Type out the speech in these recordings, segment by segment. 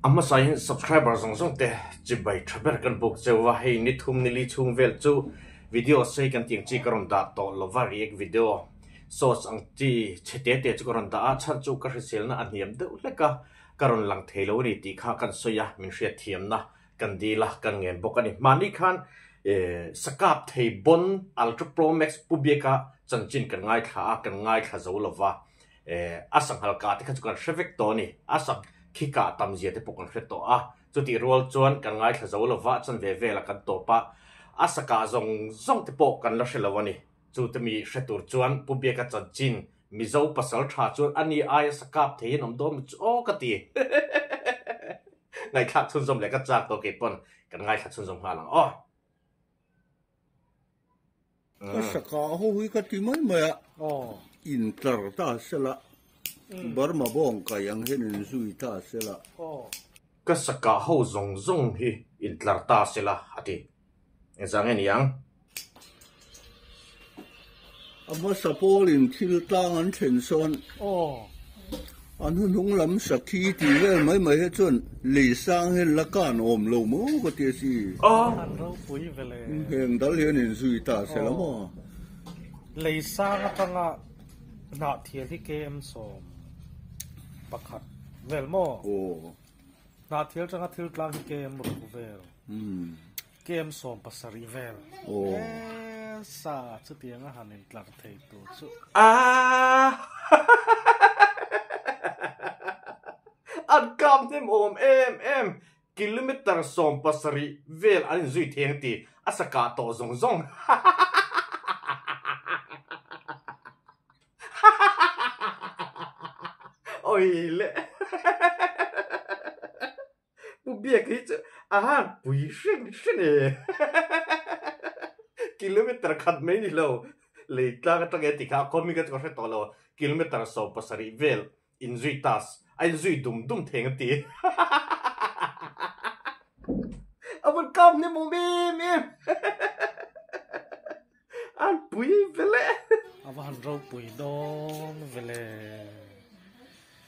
A hmasain subscriber zawng zawng te chibai tha ber kan buk cheu a, hei ni thum ni li chhung vel chu video sei kan tih ang chi ka rawn dah tawh lova react video source ang chi chhe te te chu ka rawn dah a, chhan chu ka hriselna a hniam deuh hlek a, ka rawn lang thei lo a ni tih kha kan sawi a, min hriatthiamna kan dil a, kan ngen bawk a ni. Mahni khan sakap thei bon Ultra Pro Max pu biaka chanchin kan ngaithla a, kan ngaithla zo lova, A sanghal kah te kha chu kan hre vek tawh a ni. A sak khi kah tam zia te pawh kan hre tawh a. Chutih rual chuan kan ngaithla zo lo va, chan ve vela kan tawp a. A sakah zawng zawng te pawh kan la hre lo a ni. Chu te mi hre tur chuan Pu Biaka chanchin Mizo pasal tha chuan a ni aia sakap thei hian awm dawn mi chu aw ka ti. Ngaihthlak chhunzawm leh ka chak tawh keipawn kan ngaithla chhunzawm nghal ang aw. Ka saka ho hi ka ti mai mai a, intlar ta sela, Burma bawng kai ang hian in zui ta sela. Ka saka ho zawng zawng hi intlar ta sela a ti. Engzah nge ni ang? A hmasa pawlin thil tlang an thlen sawn an hnuhnung lam sakhi tih vel mai mai hi chuan lei sang hian la kan awm lo maw ka ti a si. An ropui ve le. Heng dal hian in zui ta se la maw. Lei sang atanga hnah thial hi KM 11 vel maw? Aw. Hnah thial atanga thil tlang hi KM ruk vel. KM 17 vel. Aw. Sa chutianga han intlar thei tur chu. Aaa. An kap hnem awm em em. Kilometer 17 vel an inzui thei ang ti a sa kah tawh zawng zawng. Oi le. Pu Biak hi chu a han pui hring hring e. Kilometer khat mai ni lo, lei tlang atang e ti kha a kawmi kha chu ka hre tawh lo, kilometer 17 vel inzui tas a inzui dum dum theng a ti. A vun kap hnem awm em em. An pui vele. A va han ropui dawn vele.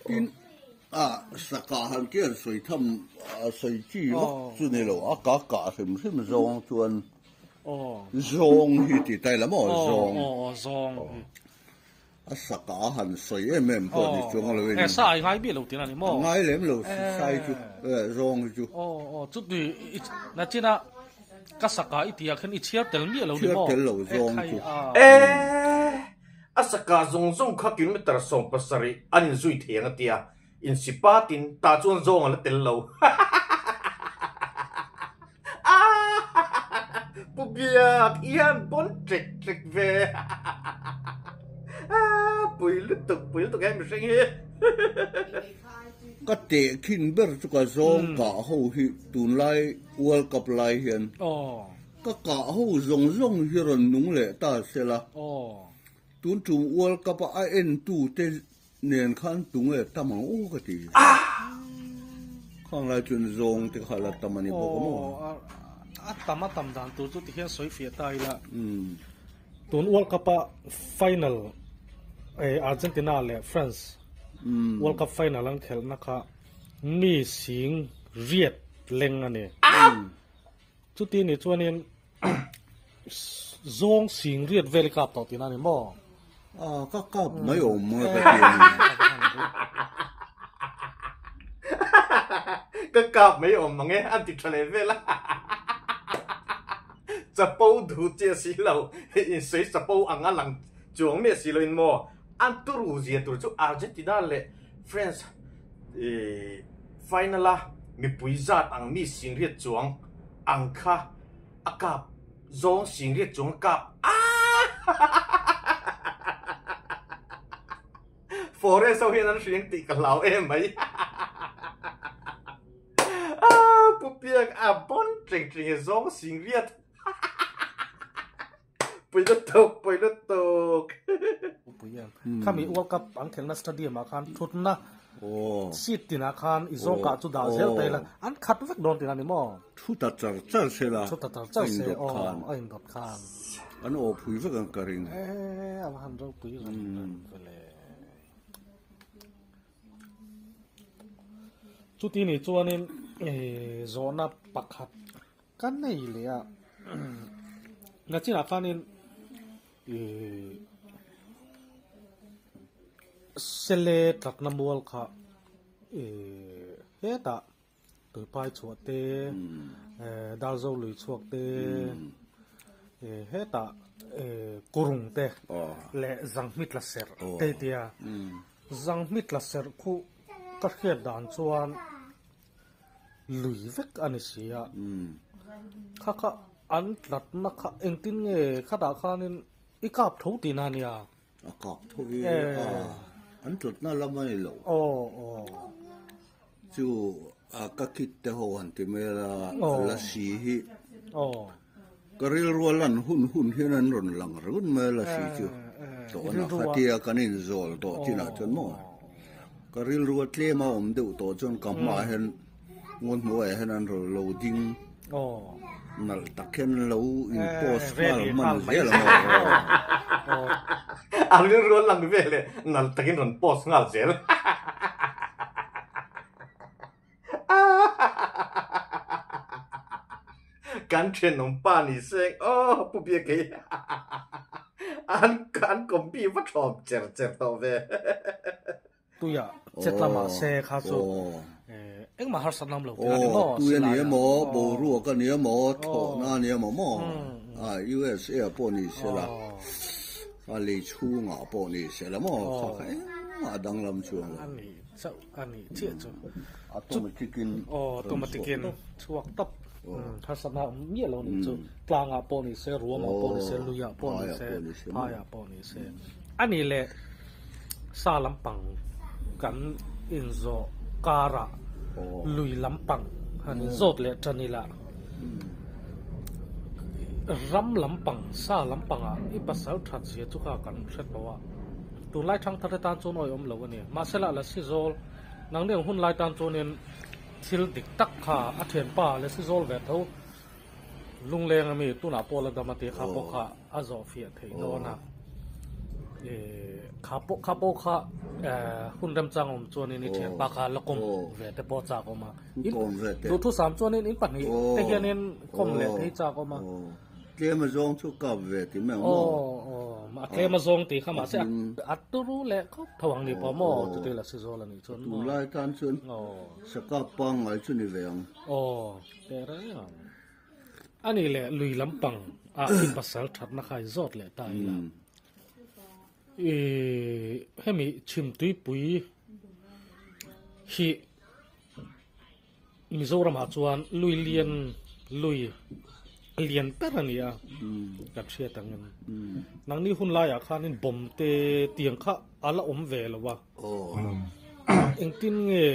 Tin, a saka han kian sawi tham sawi chi vak chu ni lo, a ka kah hrim hrim zawng chuan zawng hi ti ta ila maw zawng. Zawng hi. A saka han sawi em em pawh ni chuang lo in. Sa ai ngai bik lo tin a ni maw? A ngai lem lo sai chu zawng hi chu. Chuti nachina ka saka i tih ah khan i chhiar tel miah lo ni maw? Chhiar tel lo zawng chu. A saka zawng zawng kha kilometer 17 an inzui thei ang a tia, insi patin tah chuan zawng a la tel lo. Pu Biak i han pawn ṭek ṭek ve. Pui lutuk, pui lutuk he mihring hi. Ka tehkhin ber chu ka zawng kah ho hi tunlai World Cup lai hian Ka kah ho zawng zawng hi rawn nung leh ta se la, tun tum World Cup a a en tu te nen khan tunge tam ang u ka ti. Khang lai chuan zawng te kha la tam a ni bawk a maw? A tam a tam dan tur chu ti hian sawi fiah ta ila. Tun World Cup a final Argentina leh France World Cup final an khelhna kha mi sing riat leng a ni. Chuti ni chuanin zawng sing riat vel i kap tawh tihna a ni maw? Ah, ka kap mai awm maw ka ti a ni. Ka kap mai awm mang e, an ti tha leh vel a. Chapo duh chiah si lo, insawi chapo ang a lang chuang miah si loin maw? An turu zia tur chu Argentina leh France final a mipui zat ang mi singriat chuang ang kha a kap zawng singriat chuang a kap Forest ho hian an hriang tih ka hlau em mai Pu Piak a bon teng teng e zawng singriat Pui lutuk, pui lutuk. Pui ang. Khami World Cup an khelna stadium ah khan thutna seat tinah khan i zawng kah chu dah zel ta ila an khat vek dawn tina ni maw? Thu ta char char se la. Thu ta char char se aw a indawt khan. An aw phui vek ang ka ring. Eh a va han ropui reng reng ve le. Chuti nih chuanin zawhna pakhat ka nei leh a, nachinah khanin sele tlatna mual kha hetah tuipai chhuah te, darzo lui chhuak te, hetah kurung te leh zanghmi tla serh te tia zanghmi tla serh khu ka hriat dan chuan lui vek a ni si a, kha kha an tlatna kha engtin nge khatah khanin i kap tho tihna a nia. A kap tho i a, an tlatna lam a ni lo. Chu a ka kit te ho han ti mai la, lasi hi ka rilru a lan hun hun hian an rawn lang ringawt mai a lasi chu. Tawna khatia kan inzawl tawh chinah chuan maw ka rilru a tlem a awm deuh tawh chuan ka hmaah hian ngaw hnuaiah hian an rawn lo ding nalh tak hian an lo in post nghal hman zel ang aw. A rilru a lang vel e, nalh takin rawn post nghal zel. Kan thenawm pa ni seng aw Pu Biakei an an kawmpi va thawm cher cher tawh ve. Tuia chet lamah se kha chu engmah harsat lam lo tih a ni maw? Tui a ni emaw, boruak a ni emaw, thlawhna a ni emaw maw? USA pawh ni sela, a lei chhungah pawh ni sela maw? Kha kha engmah a danglam chuang lo. A ni chauh a ni chiah chu. Automatic in aw automatic in chhuak tawp. Harsatna awm miah lo nih chu. Tlangah pawh ni se, ruamah pawh ni se, luiah pawh ni se, phaiah pawh ni se. A nih leh sa lampang kan inzawh karah lui lampang han inzawt leh tan ila ram lampang sa lampangah i pasal that zia chu kha kan hre tawh a. Tunlai thangthar te tan chuan awihawm lo a ni. Mahse lah Lasi Zawl, nangni ang hun lai tan chuanin thil dik tak kha a thianpa Lasi Zawl ve tho lungleng ami tunah pawh la dam a tih kha pawh kha a zawh fiah theih dawn a. Kha pawh kha pawh kha hun remchang awm chuanin i thianpa kha la kawm ve te pawh chak awm a. Duhthusam chuanin in pahnih te hianin kawm leh thei chak awm a. Tlem a zawng chu kap ve ti mai ang maw? Aw, a tlem a zawng tih kha mahse a turu leh khawp tho ang ni pawh maw chuti la si zawl a nih chuan maw? Tunlai tan chuan sa kap pangngai chu ni ve ang. Aw, teh reng ang. A nih leh lui lampang ah i pasal thatna kha i zawt leh ta ila. I hemi chhimtuipui hi Mizoramah chuan lui lian lui lian ber a ni a, kan hriat angin. Nangni hun laiah khanin bomb te tiang kha a la awm ve lo a. Engtin nge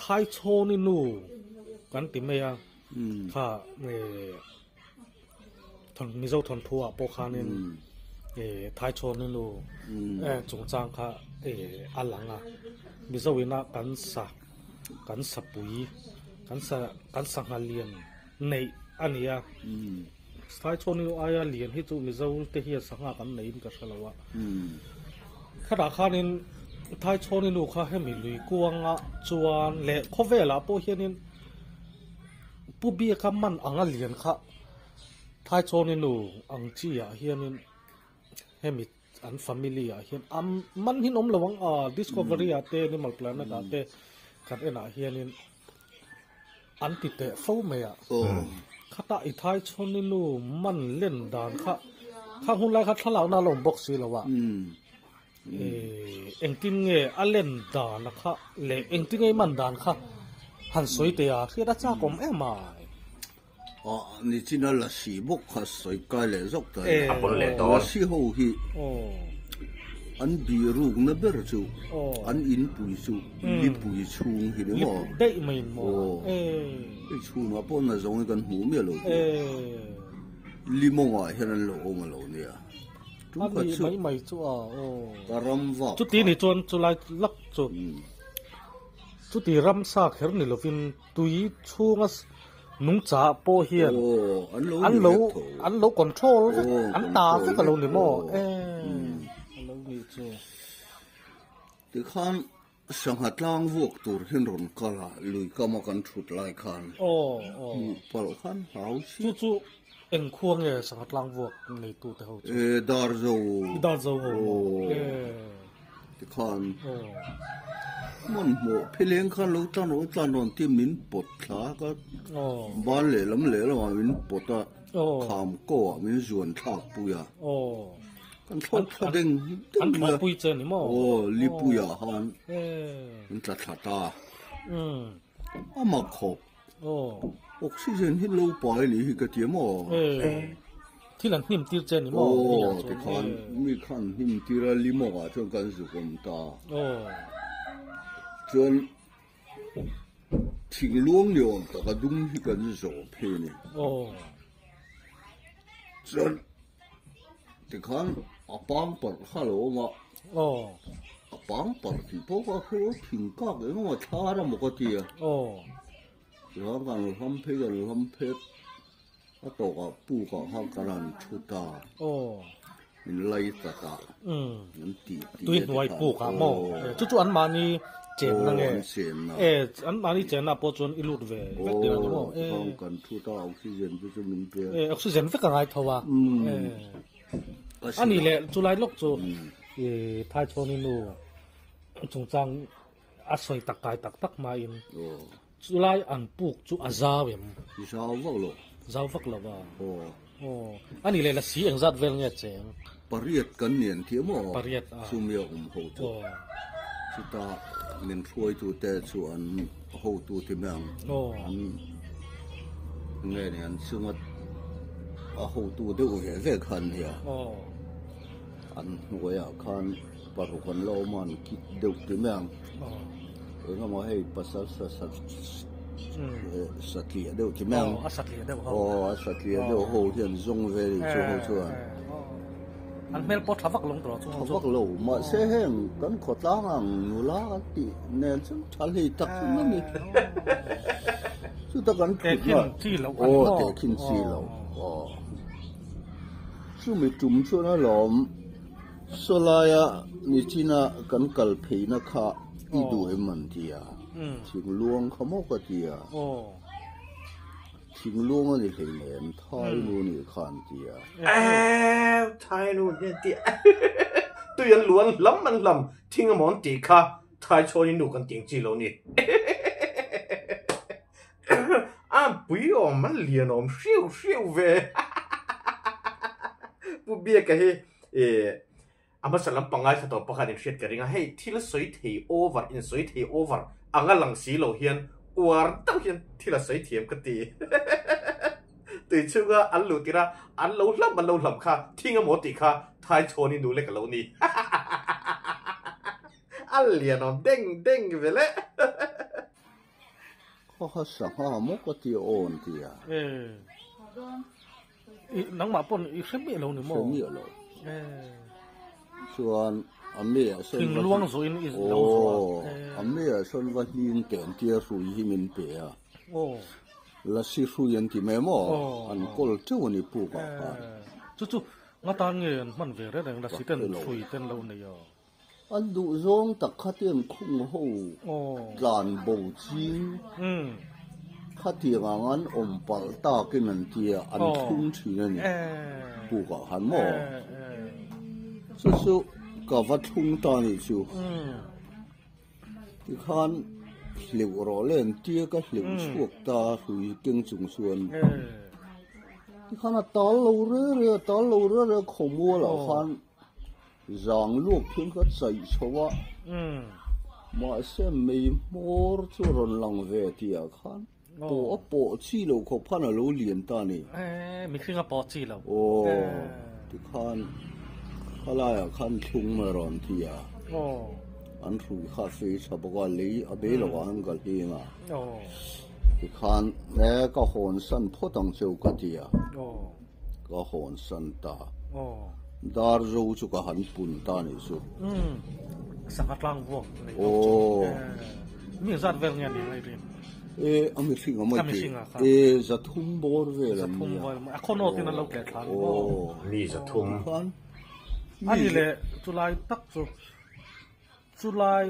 Thaichhawni nu kan ti mai a, kha Mizo thawnthu ah pawh khanin Thaichhawni nu chungchang kha a lang a, Mizo ina kan sa kan sapui kan sa kan sangha lian neih a ni a, Thaichhawni nu aia lian hi chu Mizo te hian sangha kan neiin ka hre lo a, khatah khanin Thaichhawni nu kha hemi lui kuanga chuan leh khawvelah pawh hianin Pu Biaka man anga lian kha Thaichhawni nu ang chi ah hianin hemi an family ah hian a man hi an awm lo ang a, Discovery ah te Animal Planet ah te kan en ah hianin an ti teh fo mai a. Khata i Thaichhawni nu man len dan kha khang hun lai kha thlalakna a la awm bawk si lo a, Engtin nge a len dan a kha leh engtin nge i man dan kha han sawi teh a, hriat a chak awm em ai. Aw nichin a lasi bawk kha sawi kai leh zawk ta ila. A pawn leh dawn. Lasi ho hi an bihrukna ber chu an inpui chu lipui chhung hi ni maw? Lipui daih mai in maw? Hei chhunah pawh nazawng hi kan hmuh miah lo. Limawngah hian an lo awm a lo nia. A ni mai mai chu a aw. Ka ram vak kha. Chuti ni chuan chulai lak chu chuti ramsa kher ni lovin tui chhunga nungcha pawh hian an lo an lo control vek an ta vek a lo ni maw? E a lo nih chu. Tikhan. Sangha tlang vuak tur hian rawn kal a, lui kama kan thut lai khan hmuh palh khan hlau si. Chu chu eng khua nge sangha tlang vuak neitu te ho chu? E, Darzo. Darzo ho maw? E. Tikhan hmanhmawh pheleng khan lo tlan rawh tlan rawn tia min pawt thla ka ban lehlam lehlamah min pawt a, kham kawhah min zuan thlak pui a. Kan thlawk thla deng deng An thlawk pui che ni maw? Aw, lipuiah khan an tla thla ta. A mak khawp. Oxygen hi lo pai ni hi ka ti maw? Thil an hnim tir che ni maw? Aw, tikhan mi khan hnim tir a limawkah chuan kan zuk awm ta. Chuan thing luang ni awm tak a dum hi kan zawh phei a ni. Chuan Tikhan a pang parh kha lo awm a, a pang parh tih pawh kha hre lo thing kak eng emaw thlar a maw ka ti a, tikhan kan hlam phei kan hlam phet a tawkah pukah khan kan han thu ta, min lai ta ta an tih tih a tikhan aw chu chu an mahni chenna nge e an mahni chenna pawh chuan i lut ve vek tih a ni maw e kan thu ta oxygen chu chu min pe e oxygen vek a ngai tho a e ani le chu lai lawk chu i thaichhawni nu chungchang a sawi tak kai tak tak hmain chu lai an puk chu a zau em zau vak lo zau vak lo a aw ani le lasi engzat vel nge cheng pariat kan ni an tih maw pariat a chumi a awm ho chu chuta min hruaitu te chu an hotu te mai ang an nge ni an chunga a hotu deuh ve ve kha an nia an hnuaiah khan paruk an la awm a an kit deuh ti mai ang engemaw hei pasal sa sa satliah deuh ti mai ang a satliah deuh ho aw a satliah deuh ho hian zawng vel in chu ho chuan an hmel pawh tha vak lo tawh chu tha vak lo mahse heng kan khawtlang ang nula kan tih nen chuan tha hlei tak chu a ni chuta kan thutna aw tehkhin chi lo aw chumi tum chuan alawm. Saw laia nichina kan kal pheina kha i duh em an ti a, thingluang kha maw ka ti a, thingluang a ni hleinem Thai nu nih kha an ti a. Eew Thai nu nih an ti a, tui an luan hlam an hlam thing amaw an tih kha Thai chhawni nu kan tih ang chi lo ni. A pui awm an lian awm hriau hriau ve. Pu Biaka hi Eh, a hmasa lampang ngaithla tawh pakhat in hriat ka ring a, hei thil sawi thei over, in sawi thei over anga lang si lo hian uar deuh hian thil a sawi thiam ka ti. Tui chhunga an luh tirh a, an lo hlam an lo hlam kha thing emaw tih kha thai chhawn i nu lek a lo ni. A lian awm deng deng ve le. Khaw kha sangha maw ka ti awn tia. Eh. I nangmah pawn i hre miah lo ni maw? Hre miah lo. Chuan a meiah sawn va Thingluang zawhin i lo zuah a. Aw, a meiah sawn va hling teh an tia hrui hi min pe a. Aw. Lasi hrui an ti mai maw? An kawl teuh a ni pukah khan. Chu chu nga tan nge an hman ve reng reng lasi ten hrui ten lo nei a. An duh zawng tak kha te an khung ho tlan bo ching khatiang ang an awm palh takin an tia an thlung thin a ni pukah khan maw chu chu ka va thlung ta ni chu tikhan hleuh rawh le an tia ka hleuh chhuak ta hrui keng chung chuan tikhan a tal lo re re a tal lo re re khawmualah khan. Zang luak phian kha chaih chho a, mahse mei hmawr chu a rawn lang ve tih ah khan pawh a pawh chi lo khawp khan a lo lian ta a ni. Mihring a pawh chi lo. Aw, tikhan khalaiah khan thlung mai rawn ti a, an hrui kha a fei tha bawk a, lei a bei lo ah an kal hling a, tikhan e ka hawn san phawt ang cheu ka ti a. Ka hawn san ta. Dar zo chu ka han pun ta nih chu. Umm. Sangha tlang vuak nei bawk chu. Mi zat vel nge ni ngai rin? E, a mihring a mai ti. E, zathum bawr vel an nia. A khaw nawt in an lo tleh thla ni maw? Mi zathum. Ani leh chulai tak chu chulai.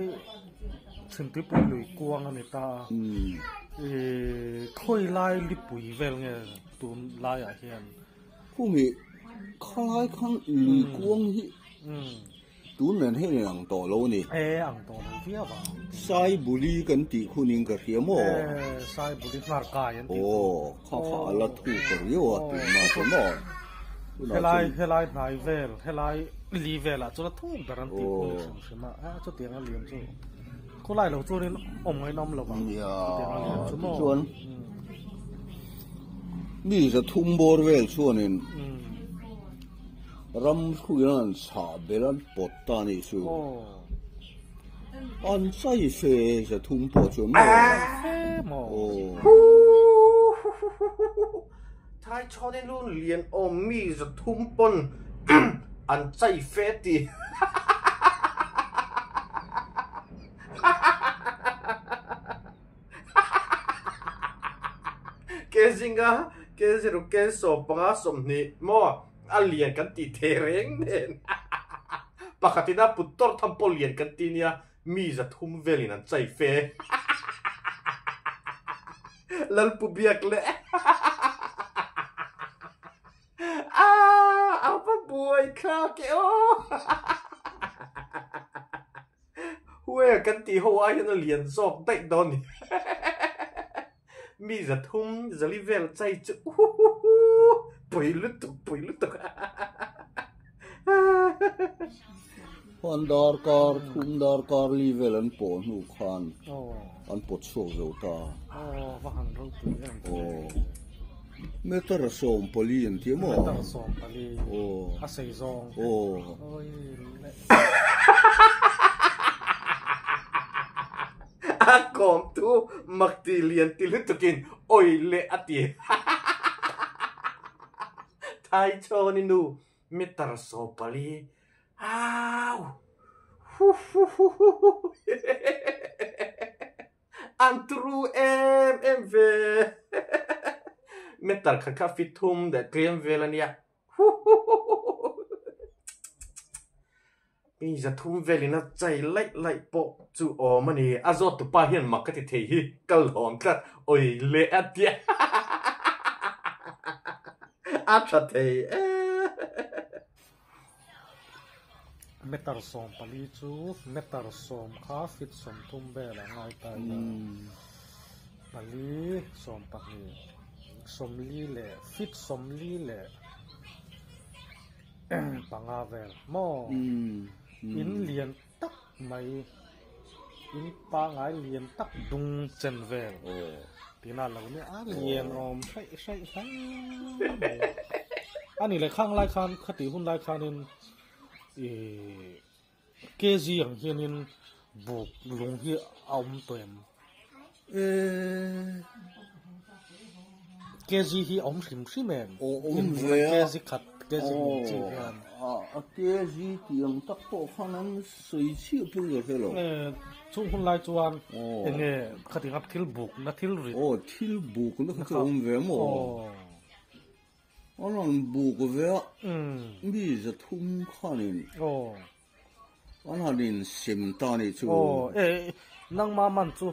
Chhimtuipui lui kuang a ni ta a. Ih khawi lai lipui vel nge tun laiah hian? Khumi khalai khan lui kuang hi tun nen hian in ang tawh lo a ni. E ang tawh lo viau ang. Saibuli kan tih khunin ka hria maw? E Saibuli hnar kai an tih khu. Aw kha kha a la thu ka riau a tunah chuan maw? Helai helai hnai vel helai li velah chuan a thuk ber an tih khu ni hrim hrim a, a chutiang a liam chu khawlai lo chuanin awm ngaihna awm lo vang chutiang a liam chu maw. Chuan mi za thum bawr vel chuanin ram hruiin an chhah bel an pawt ta a nih chu. An chai fe za thum pawh chuan maw. Thai chhawnin lu lian awm mi za thum pawn an chai fe ti. Ke zinga ke zero ke 15 20 maw a lian kan tih thei reng nen pakhatin a put tawrh tham pawh lian kan ti nia mi za thum velin an chai fe. Lalpu biak leh Aaa a va buai thlak e aw Huel kan tih ho ai hian a lian zawk daih dawn ni Mi 300 400 vel chai chu uhuhuhu pui lutuk pui lutuk Khuan darkar thum darkar li vel an pawh hnu khan an pawt chhuak zo ta. Aw. Meter 14 an ti maw? Meter 14. Aw. A sei zawng. Aw. A kawm tu makti lian ti lutukin awi leh a ti. Thai chawni nu meter 14 au huhuhuhu an turu em em ve meter khat kha fit thum leh tlem vel a nia huhuhuhu mi 300 velin a chai laih laih pawh chu awm a ni a zawt tupa hian mak ka ti thei hi ka lawm tlat awi leh a tia a tha thei e. Meter 14 chu meter 10 kha fit 30 vel a ngai ta ila pali 12 40 leh fit 40 leh panga vel maw in lian tak mai in pangai lian tak dung chen vel tina lo nia a lian awm hraih hraih hle mai ani leh khang lai khan khati hun lai khanin ih kg ang hianin buk lung hi a awm tawh em kg hi a awm hrim hrim em awm ve a kg khat kg hnih chi hian a kg tih ang tak pawh khan an sawi chiah pawh ka hre lo chung hun lai chuan enge khati nga thil buk na thil rit aw thil buk na kha chu a awm ve maw an rawn buk ve a mi 300 khanin An han in sem ta nih chu. Aw e nangma man chu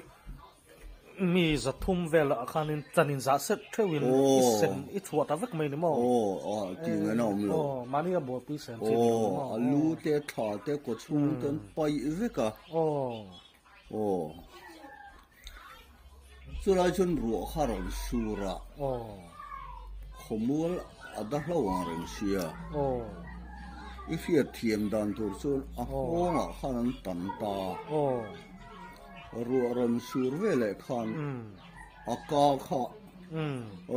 mi 300 vel ah khanin chan in zah set theuh in i sem i chhuah ta vek mai ni maw? Aw a ti ngaina awm lo. Aw mahni a buaipui sem chi ni lo maw? Aw a lu te thla te kaw chhung te an paih vek a. Aw. Aw chulai chuan ruah kha a rawn sur a. Aw. Khawmual a da hlo ang reng sia. Aw. I hriat thiam dan tur chuan a nghawngah khan an tan ta. Aw. Ruah rawn sur veleh khan a ka kha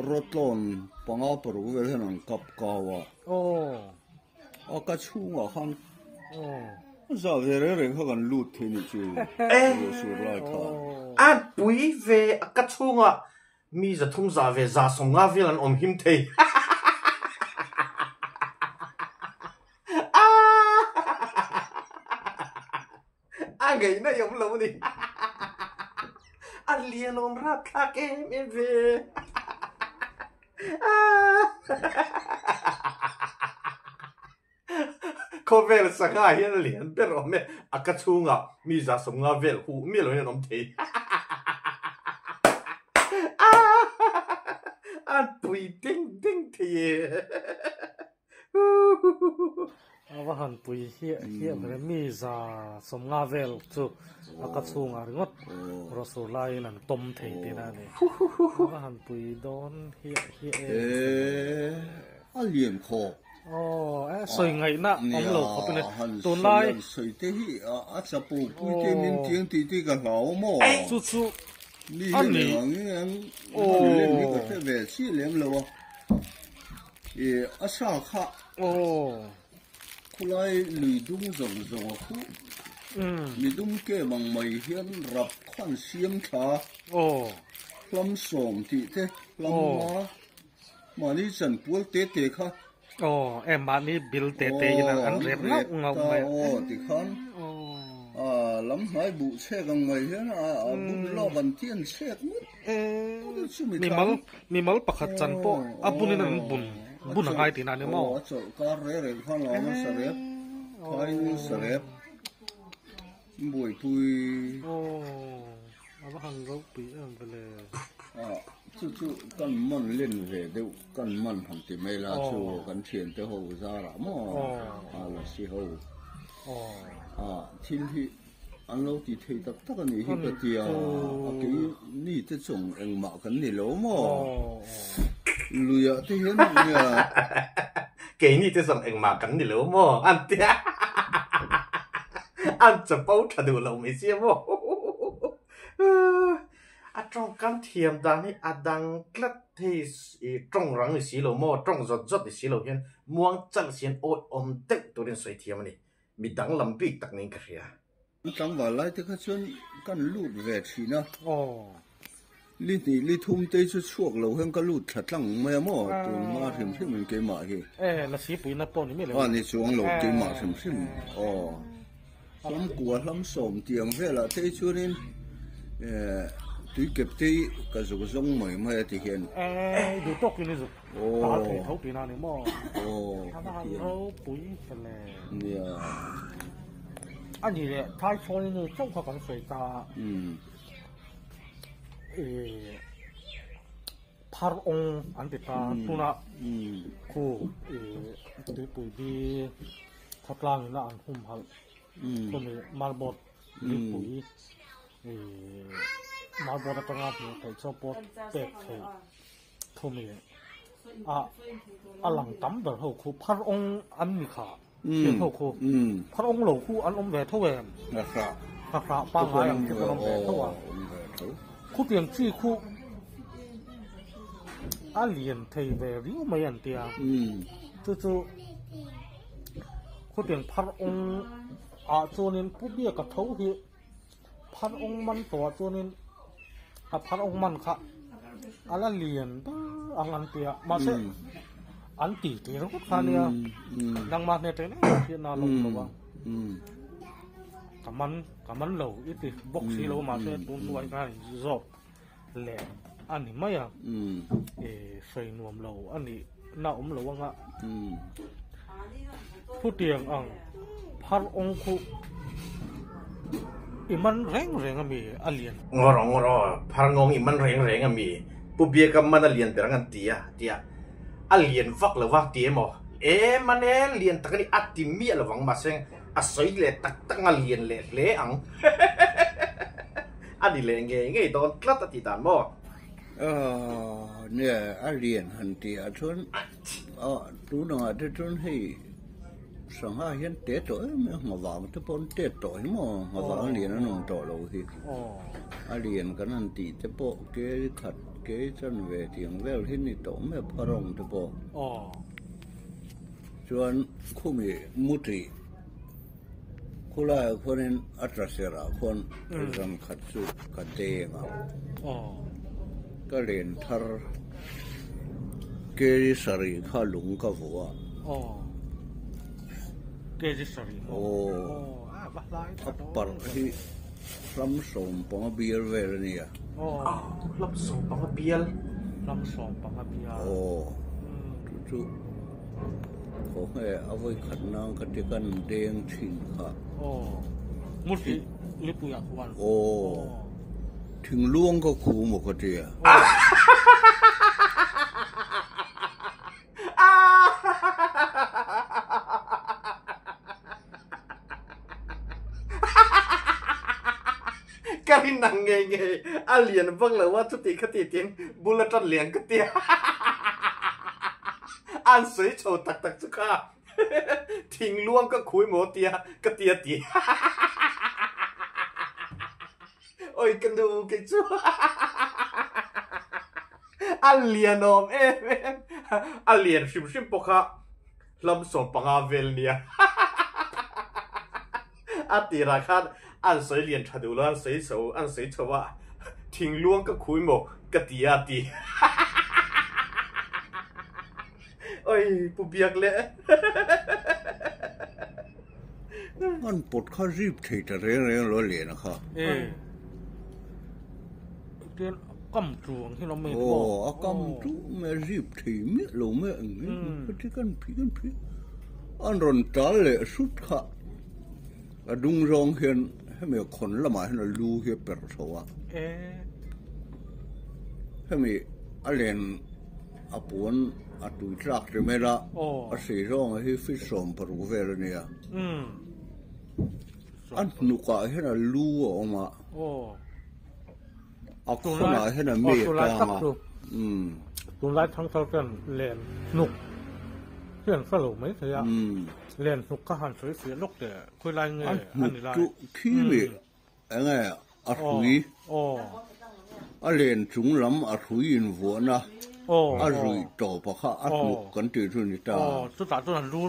rawtlawn panga paruk vel hian an kap kau a. Aw. A ka chhungah khan za ve reng reng kha kan lut thei nih chu ruah sur lai kha. A pui ve a ka chhungah mi 300 za ve 150 vel an awm him thei. A ngaihna i awm lo a ni. A lian awm rapthlak em em ve. Khawvel sangha hian a lian ber awm e, a ka chhungah mi 150 vel huh miah loin an awm thei. An pui deng deng thei e. A va han pui hiah hiah ber e, mi 150 vel chu a ka chhungah ringawt rawsur laiin an tawm thei tihna a ni. A va han pui dawn hiah hiah e. A lian khawp. Aw, e sawi ngaihna awm lo khawp in tunlai. Sawi te hi a chapo pui te min tiang tih te ka hlau maw? Chu chu a ni. Mi hi eng ang ang lem hi ka hre ve chiah lem lo a. I a sa kha khulai lui dung zawng zawng a khuh. Mi dum kem ang mai hian rap khan siam thla hlam sawm tih te hlam nga Mahni chanpual te te kha. Aw, e mahni bil te te in an rep ngauh ngauh mai. Aw, tikhan lam hnai buh chhek ang mai hian a bun lawk an tian chhek ngawt. Mimal, mimal pakhat chan pawh a bunin an bun, bun a ngai tihna a ni maw? Aw, a chawlh kar reng reng khan a awm a, sarep, phai sarep, buaipui. Aw, a va han ropui em vele. Chu chu kan man len ve deuh kan man han ti mai la chu kan thiante ho zarah maw a la si ho a thil hi an lo ti thei tak tak a nih hi ka tia a kei ni te chung engmah kan ni lo maw luiah te hian nia kei ni te zawng engmah kan ni lo maw an tia an chapo tha duh lo mai sia maw. A tawngkam thiam dan hi a dang tlat hei i tawng rang ni si lo maw, tawng zawt zawt ni si lo hian muang chalh sian awi awm deuh turin sawi thiam a ni. Mi danglam bik tak niin ka hria. An tlangval lai te kha chuan kan lut ve thin a, li hnih li thum te chu chhuak lo hian ka lut thla tlang mai a maw, tun hma hrim hrim in keimah hi. E, lasi puina pawh ni miah lo. A ni chuang lo keimah hrim hrim aw. Hlam kua hlam sawm tiang velah te hi chuanin tui kep te hi ka zuk zawng mai mai a ti hian. Eh, duh tawkin i zuk tal thei tho tihna a ni maw? A va han ropui fel e. Nia. A ni leh, Thaichhawn nu chauh kha kan sawi ta a. Phar awng an ti ta, tunah khu tuipui bi khawtlang ina an humhalh khumi marboard lipui marboard atanga hmuh theih chu pawt pek theih khumi a a lang tam ber ho khu phar awng an ni kha thian ho khu phar awng lo khu an awm ve tho em nghahrah pangngai ang te pawh an awm ve tho a khutiang chi khu a lian thei ve riau mai an tia chu chu khutiang phar awng ah chuanin pu biaka tho hi phar awng man tawhah chuanin a phar awng man kha a la lian ber ang an tia mahse an ti tih ringawt kha ania nangmah hne ṭeng eng eng hriatna a la awm lo a ka man ka man lo i ti bawk si lo mahse tun hnuai khan zawk leh a ni mai a sawi nuam lo a nih na awm lo anga khutiang ang phar awng khu i man reng reng a mi a lian. Ngaw rawh ngaw rawh phar ngawng i man reng reng a mi pu biaka man a lian ber ang an ti a tia a lian vak lo va ti emaw e man e lian tak a ni a ti miah lo vang mahse a sawi leh tak tak ang a lian leh hle ang. A ni leh ngei ngei dawn tlat a tih dan maw? Aw, nia, a lian han tih ah chuan tunangah te chuan hei sangha hian te tawh em em a, nghavang te pawh an tet tawh hi maw, nghavang lian an awm tawh lo hi. A lian kan han tih te pawh ke khat ke chanve tiang vel hi ni tawh mai a, pharawng te pawh. Chuan khumi mutih. Khulaiah khuanin a tla serah khuan zan khat chu ka deng a, ka len thar kg sarih kha lung ka vuah a. A parh hi hlam sawm panga bial vel a nia. Hlam sawm panga bial. Hlam sawm panga bial. Aw, chu chu. Khawnge a vawi khat nang ka ti kan deng thin kha. Aw Ngurti Lipuiah khuan. Aw Thingluang ka khu maw ka tia. Ka rin ang ngei ngei a lian vak lo a chuti khati tin bul a tan lian ka tia an sawi chho tak tak chu kha thingluang ka khui maw tia ka tia ti oi ka nu kei chu a lian awm em em a lian hrim hrim pawh kha hlam 15 vel nia. A tirah khan an sawi lian tha duh lo, an sawi chho, an sawi chho a, thingluang ka khui maw ka ti a ti. Oi, Pu Biak le. An pawt kha rip thei ta reng reng lo lian a kha. E. Tian kam tu ang hi lo mai maw. Aw, a kam tu mai rip thei miah lo mai ang hi. Ka ti kan phi kan phi. An rawn tal leh hrut kha. A dung zawng hian hemi khawn lamah hian a lu hi a per chho a. Hemi a len a puan a tui tlak ti mai la a sei zawng hi feet 60 vel a nia. A hnukah hian a lu a awm a. A khawnah hian a mi a tang a. Tunlai thangthar ten len hnuk hi an hre lo mai thei a. Len hnuk kha han sawi fiah lawk teh khawi lai nge a ni lai. A hnuk chu khi mi enge a hrui a len chung lam a hrui invuahna a ruih tawp a kha a hnuk kan tih chu a ni ta. Chutah chuan a lu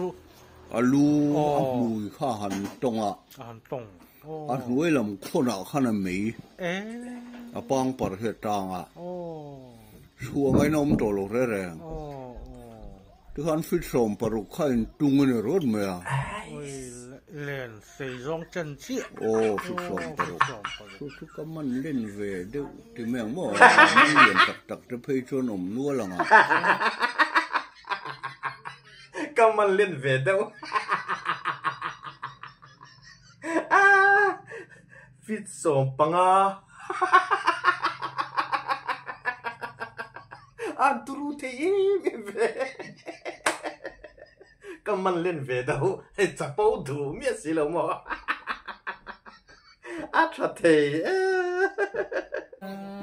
a lu a hmui kha a han tawng a. A han tawng. A hnuai lam khawnah khan a mei a pangpar hi a tang a. Chhuah ngaina awm tawh lo reng reng. Tikhan feet 60 kha in tung a ni rawt mai a. Len sei zawng chen chiah. Aw feet 60. Chu chu ka man len ve deuh ti mai ang maw? Man lian tak tak te phei chuan awm nual ang a. Ka man len ve deuh. Feet 15. An turu thei em em ve. Ka man len ve deuh. Hei chapo duh miah si lo maw. A tha thei e.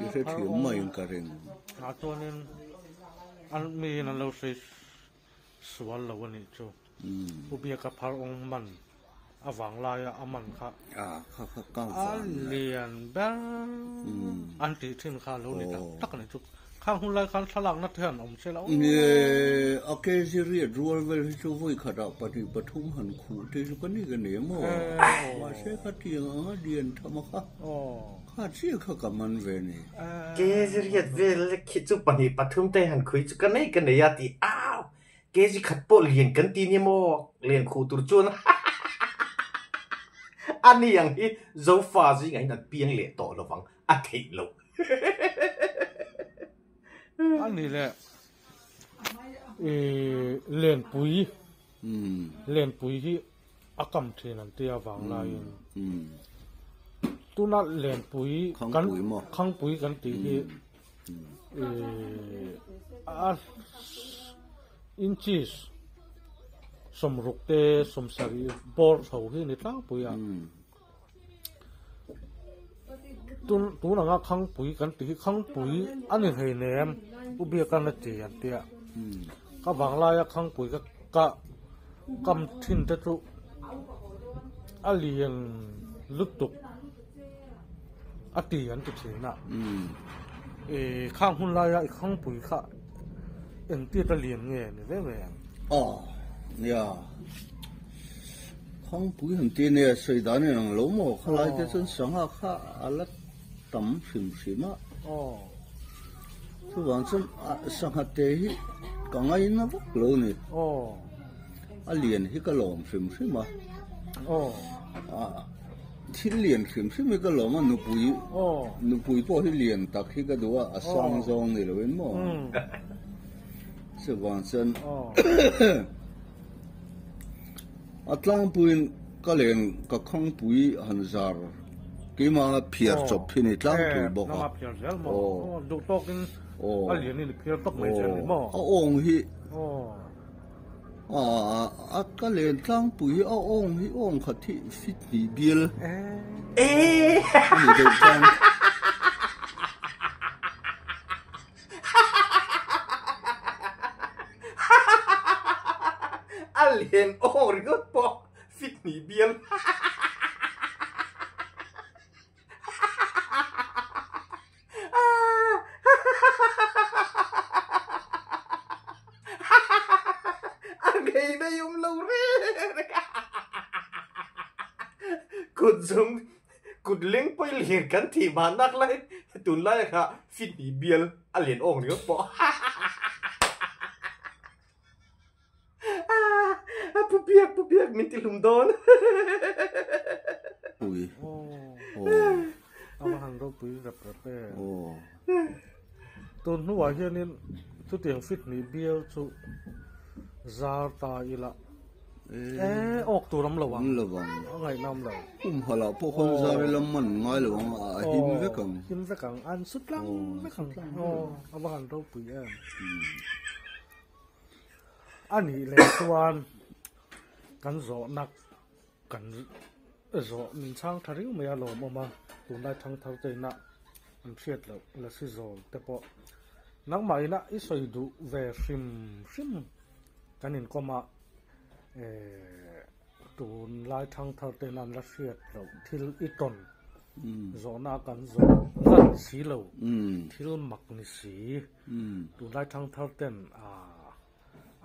I hrethiam maiin ka ring. Ah chuanin an miin an lo sawi sual lo a nih chu. Pu Biaka phar awng man a vang laia a man kha a lian ber an tih thin kha a lo ni tak tak a ni chu. Khang hun lai khan thlalakna te han awm se la aw. Nie, a kg riat rual vel hi chu vawi khatah pahnih pathum han khuh te chu ka ni ka nei maw? Mahse khatiang anga lian tham a kha, kha chiah kha ka man ve ni. Kg riat vel khi chu pahnih pathum te han khui chu ka nei ka nei a ti au. Kg khat pawh lian kan ti nia maw? Lian khuh tur chuan a ni ang hi Zofa zingah hian an piang leh tawh lovang a theih loh. A ni le i Lenpui Lenpui hi a kam thin an tia vang laiin tuna Lenpui kan Khangpui kan tih hi i a inches 60 te 70 bawr chho hi a ni tlangpui a. Tun tun anga Khangpui kan tih hi Khangpui a ni hlei nem U Biakan a ti an tia ka vanglaia Khangpui ka ka kam thin te chu a lian lutuk a ti an ti thin a ih khang hun laia i Khangpui kha engtiat a lian nge ni ve ve ang. Aw nia. Khangpui han ti nia sawi dan in ang lo maw khalai te chuan sangha kha a la tam hrim hrim a chuvang chuan sangha te hi ka ngaina vak lo ni a lian hi ka lawm hrim hrim a thil lian hrim hrim hi ka lawm a nupui nupui pawh hi lian tak hi ka duh a a sang zawng ni lo in maw chuvang chuan. A tlangpuiin ka len ka khangpui han zar keimah phiar chawp hi ni tlangpui bawk a. A awng hi a ka len tlangpui hi a awng hi awng khat hi fit hnih bial a ni deuh tlang. A lian awk ringawt pawh fit hnih bial. A ngei mai awm lo reng. Kut zung Kut leng pawh i lian kan thih mah nak lai tunlai kha fit hnih bial a lian awk ringawt pawh. A pu biak pu biak min ti hlum dawn. Pui. A va han ropui rep rep e. Tun hnuah hianin chutiang fit hnih bial chu zar ta ila. Eh, awk tur awm lo ang. Awm lo ang. A ngaihna awm lo. Kum halah pawh khawn zar ila man ngai lo ang, a him vek ang. Him vek ang, an su tlang vek ang. Aw, a va han ropui em. A nih leh chuan kan zawhna kan zawh min chhang tha riau mai a lawmawm a, tunlai thangthar te ina an hriat loh lasi zawl te pawh nangmah ina i sawi duh ve hrim hrim. Kan inkawm a, eh, tunlai thangthar ten an la hriat loh thil i tawn zawhna kan zawh lan ni si lo, thil mak ni si, tunlai thangthar ten ah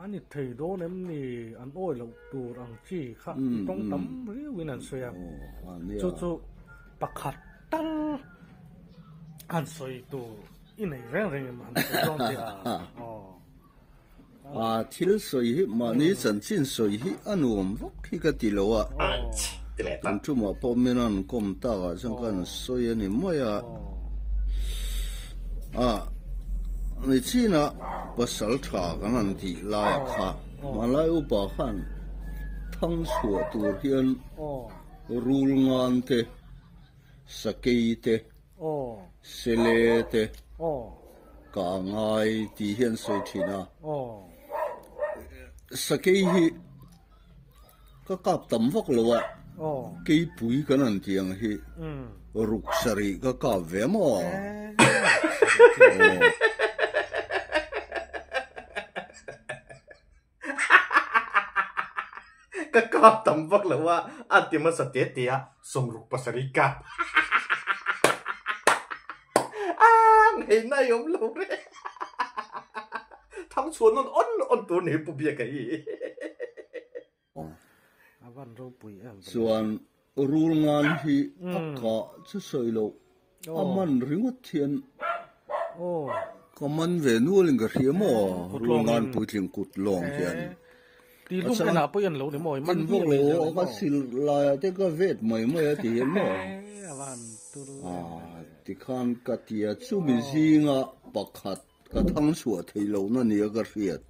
an i thei dawn em ni, an awi loh tur ang chi kha i tawng tam riauin an sawi a, chu chu pakhat tal han sawi tur i nei reng reng em han sawi dawn che a, aw. A thil sawi hi mahni chanchin sawi hi a nuam vak hi ka ti lo a, kan tumah pawh min rawn kawm tak ah chuan ka han sawi a ni mai a, a nichinah pasal tha kan han tih lai ah kha hmanlai upa khan thang chhuah tur hian rul ngan te sakei te Sele te ka ngai tih hi an sawi thin a, sakei hi ka kap tam vak lo a, keipui kan han tih ang hi ruk sarih ka kap ve maw? Ka kap tam vak lo a, a ti hmasa te te a, sawmruk pasarih kap. Aa, ngeihna i awm lo re. Thang chhuan nawn awn awn tur ni Pu Biaka hi. Chuan rul ngan hi a kah chu sawi loh a man ringawt hian ka man ve nual in ka hria maw rul ngan puitling kut lawng hian a chang en vak lo ka sil lai ah te ka vet mai mai a ti hian maw tikhan ka tia chumi zinga pakhat Ka thang chhuah theih lohna nia ka hriat.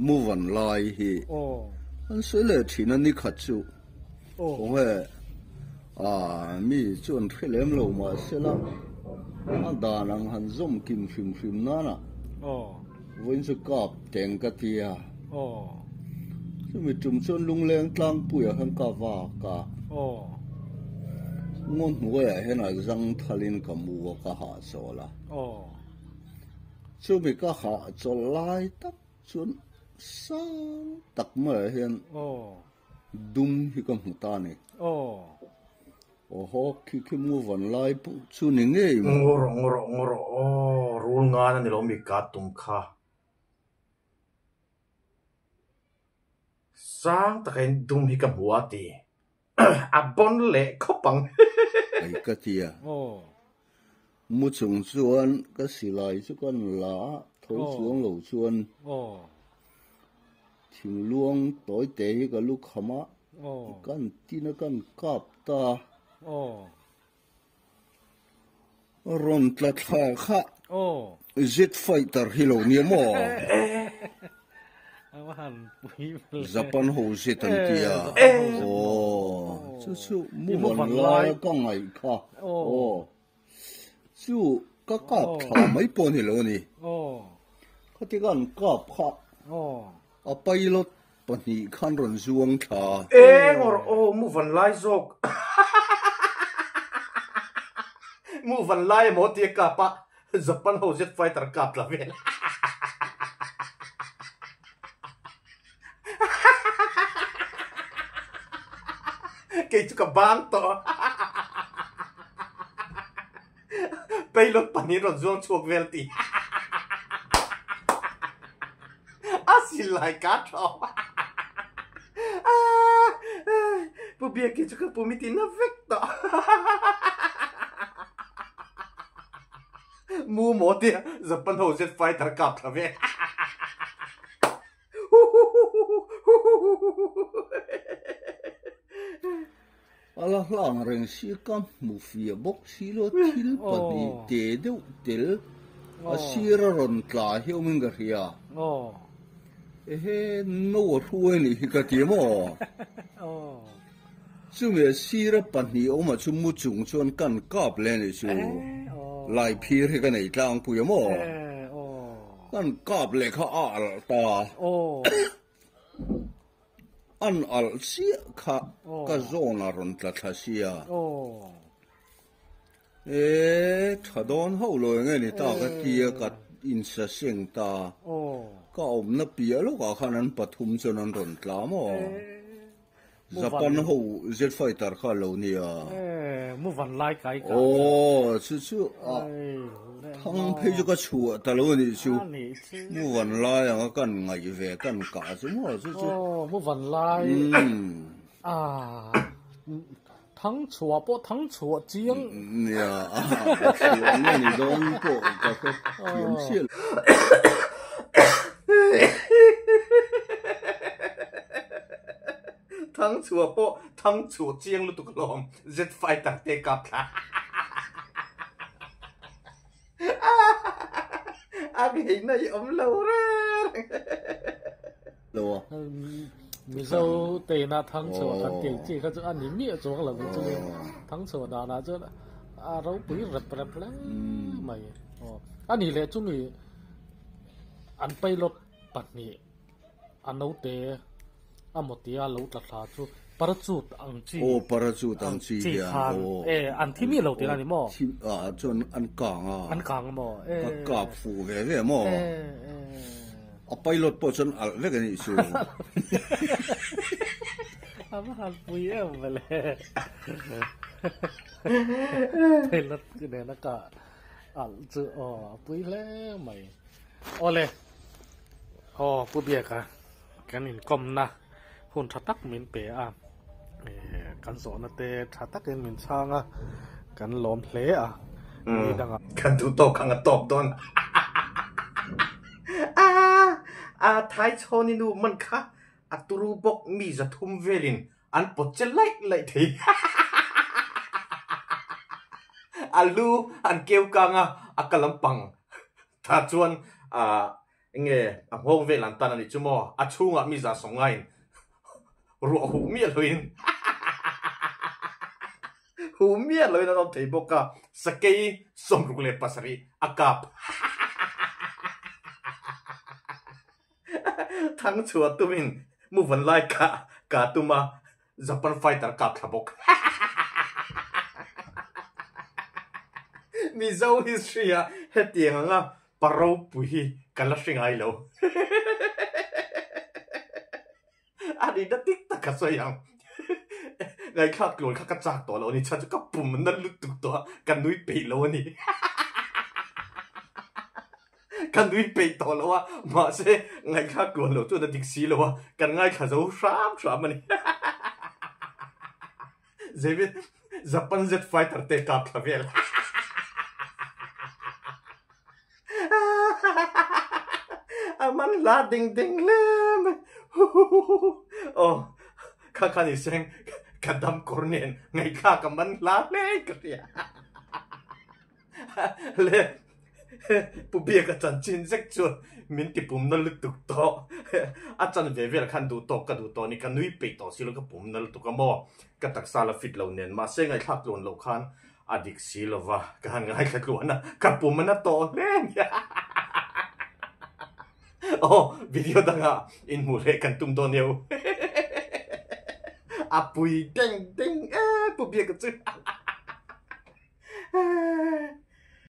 Muvan lai hi an sawi leh thin a, nikhat chu khawnge ah mi chu an hre lem lo mahsela a dan ang han zawm kim hrim hrim nana vawiin chu kap teng ka ti a, chumi tum chuan lungleng tlangpuiah khan ka vak a, ngaw hnuaiah hian a zang thalin ka mu a ka hahchawl a. Chumi ka hah chawlh lai tak chuan sang tak maiah hian dum hi ka hmu ta a ni. Awhaw khi khi mu van lai pawh chu ni ngei maw? Ngaw rawh ngaw rawh ngaw rawh aw rul ngan a ni lo mi ka tum kha. Sang taka in dum hi ka hmu a ti. A bon leh khawp ang. Ai ka ti a. Mu chung chuan ka silai chu kan la a, tho chuang lo chuan thingluang tawi te hi ka lu kham a, kan tin a kan kap ta. Rawn tla thla kha Z fighter hi lo nia maw? Japan ho zet an ti a. Aw, chu chu mu van lai ka ngaih kha. Aw, chu ka kap thla mai pawh a ni lo a ni. Khati khan kap kha a pilot pahnih khan rawn zuang thla. Eng awr aw mu van lai zawk. Mu van lai emaw tia kap a Japan ho jet fighter kap tla vel. Kei chu ka bang tawh. Pilot pahnih rawn zuang chhuak vel ti. A silai ka tha. Pu Biaki chu ka pum i ti na vek tawh. Mu maw tia Japan ho jet fighter kap thla ve. A la hlang reng si ka hmu fiah bawk si lo thil pahnih te deuh tel a sir a rawn tla hi awmin ka hria. Ehe no a hruai nih hi ka ti maw? Chumi a sir a pahnih awmah chu mu chung chuan kan kap leh a nih chu. Lai phir hi ka nei tlangpui a maw? Kan kap leh kha a alh ta. An alh chiah kha ka zawn a rawn tla thla sia. E, tha dawn hauh lo eng nge ni ta ka tia ka insa seng ta. Ka awmna piah lawkah khan an pathum chuan an rawn tla maw? Japan ho jet fighter kha lo nia. Mu van lai kai ka. Aw, chu chu a thang phei chu ka chhuah ta lo a nih chu. Mu van lai anga kan ngaih ve kan kah chu maw chu chu. Aw, mu van lai. Ah, thang chhuah pawh thang chhuah chiang. Nia, a chhuah nge ni dawn pawh ka hre thiam chiah lo. Thang chhuah pawh thang chhuah chiang lutuk alawm jet fighter te kap thla a ngei na i awm lo reng lo a. Mizo teina thang chhuah kan tih chi kha chu a ni miah chuang lo ang chuan thang chhuah danah chuan a ropui rep rep hle mai. A nih leh chumi an pilot pahnih A naute a mawtia lo tla thla chu parachute ang chi. Aw parachute ang chi hian aw. E an thi miah lo tih a ni maw? Thi ah chuan an kang a. An kang a maw? E. Ka kap fuh ve ve maw? E e. A pilot pawh chuan alh vek a nih chu. A va han pui em vele. Pilot nena ka alh chu aw a pui hle mai. Awle. Aw Pu Biaka kan inkawmna hun tha tak min pe a, kan zawhna te tha takin min chhang a, kan lawm hle a, ni dangah. Kan duh tawk ang a tawp dawn a, a Thai chhawni nu man kha a turu bawk mi zathum velin an pawt che laih laih thei. A lu an keu kang a, a ka lampang Tah chuan enge a nghawng vel an tan a nih chu maw? A chhungah mi zah sawm ngaiin ruah huh miah loin huh miah loin an awm thei bawk a, sakei 67 a kap. Thang chhuah tumin mu van lai kah ka tum a, Japan fighter kap thla bawk. Mizo history ah hetiang anga pa ropui hi ka la hre ngai lo. A nihna dik tak ka sawi ang. Ngaihthlak tluan kha ka chak tawh lo a ni. Chhan chu ka pum na lutuk tawh a, ka nui peih lo a ni. Ka nui peih tawh lo a, mahse ngaihthlak tluan lo chuan a dik si lo a, kan ngaithla zo hram hram a ni. Zeivin Japan jet fighter te kap thla vel. A man hla ding ding hle mai. Aw, kha kha ni seng ka dam kawr nen ngaihthlak a man hla hle ka hria. Le. Pu Biaka chanchin zek chuan min ti pum na lutuk tawh. A chan ve vel khan duh tawk ka duh tawh a ni, ka nui peih tawh si lo, ka pum na lutuk a maw? Ka taksa la fit lo nen, mahse ngaihthlak tluan loh khan a dik si lo va, ka han ngaithla tluan a, ka pum a na tawh hle a ni. Aw, video dangah inhmuh leh kan tum dawn eo. A pui deng deng e Pu Biaka chu.